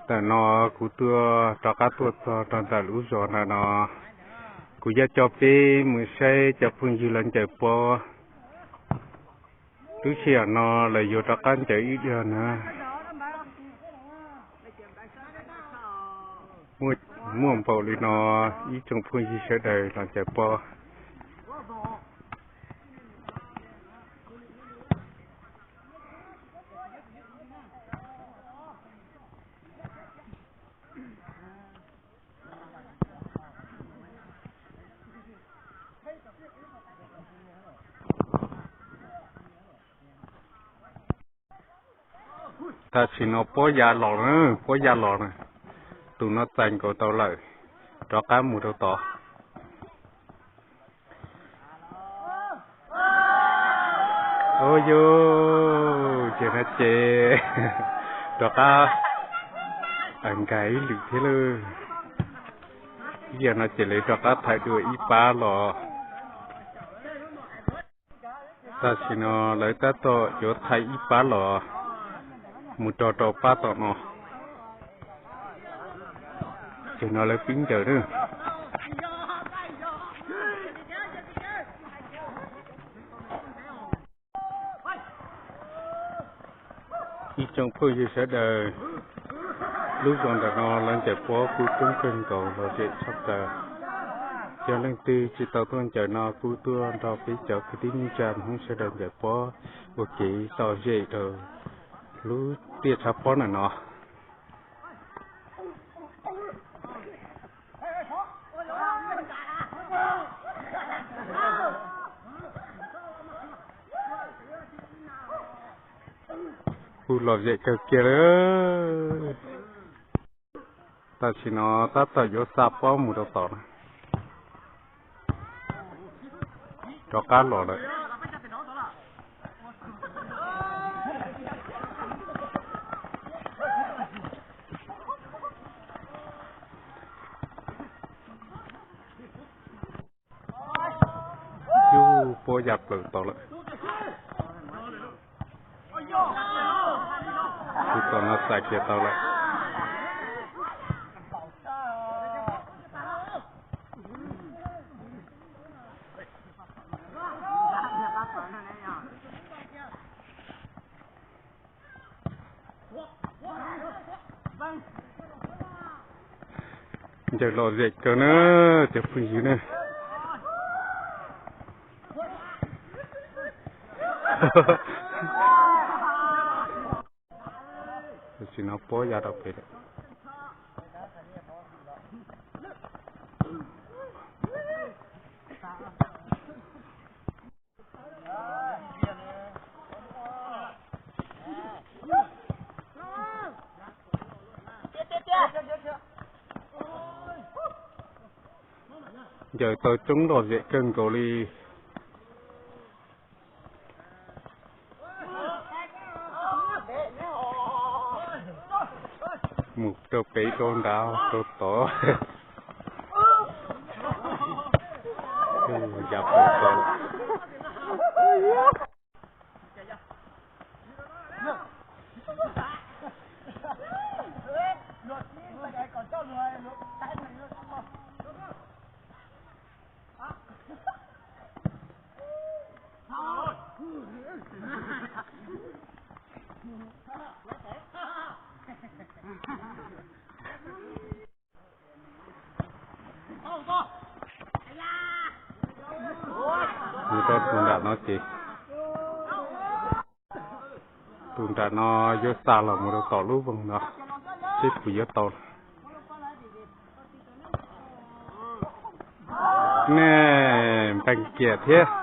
Ntawm no kuv tuaj rov qab tuaj txog rau ntawm lub zos ntawm no, kuv yuav coj peb mus saib cov phooj ywg lawv ncaws pob. Lub sij hawm no lawv yuav rov qab ncaws ib diag na. Muaj npaum li no, ib tsoom phooj ywg sawv daws los ncaws pob. Tam sim no pob ya los na, pob ya los na. Tus no txais nkaus tau lawm, rov qab mus rau tod. Ua yus, ces no ces rov qab nkag ib lwm thiab lawm. Ib yam no ces lawv rov qab thaiv dua ib pab los. Tam sim no lawv tab tom yuav thaiv ib pab los mus rau rau pab tom no. Ces no lawv pib ncaws na. Ib tsoom phooj ywg sawv daws, lub zos ntawm no lawv ncaws pob kuj coob kawg nkaus los zem tshaj plaws. Yog leej twg tsis tau tuaj ncaws no kuj tuaj nrog peb cov kwv tij neej tsa Hmoob sawv daws ncaws pob ua kev lom zem rau lub tiaj tshav pob ntawm no. Kuj lom zem kawg kiag li. Tam sim no tab tom yuav xa pob mus rau tom na. Rov qab los lawm. Yus, pob ya plaws tau lawm. Tus tom no txais kiag tau lawm. Ncaws lom zem kawg na, cov phooj ywg na. Tam sim no pob ya rau pem lawm. Ncaws tau coob lom zem kawg nkaus li. Mus rau pem rau nrad rau tod. Ya pem tau. Mus rau tus nram no ces, tus nram no yuav xa los mus rau tom lub voog no, seb puas yuav tau. Nej npeeg kiag thiab.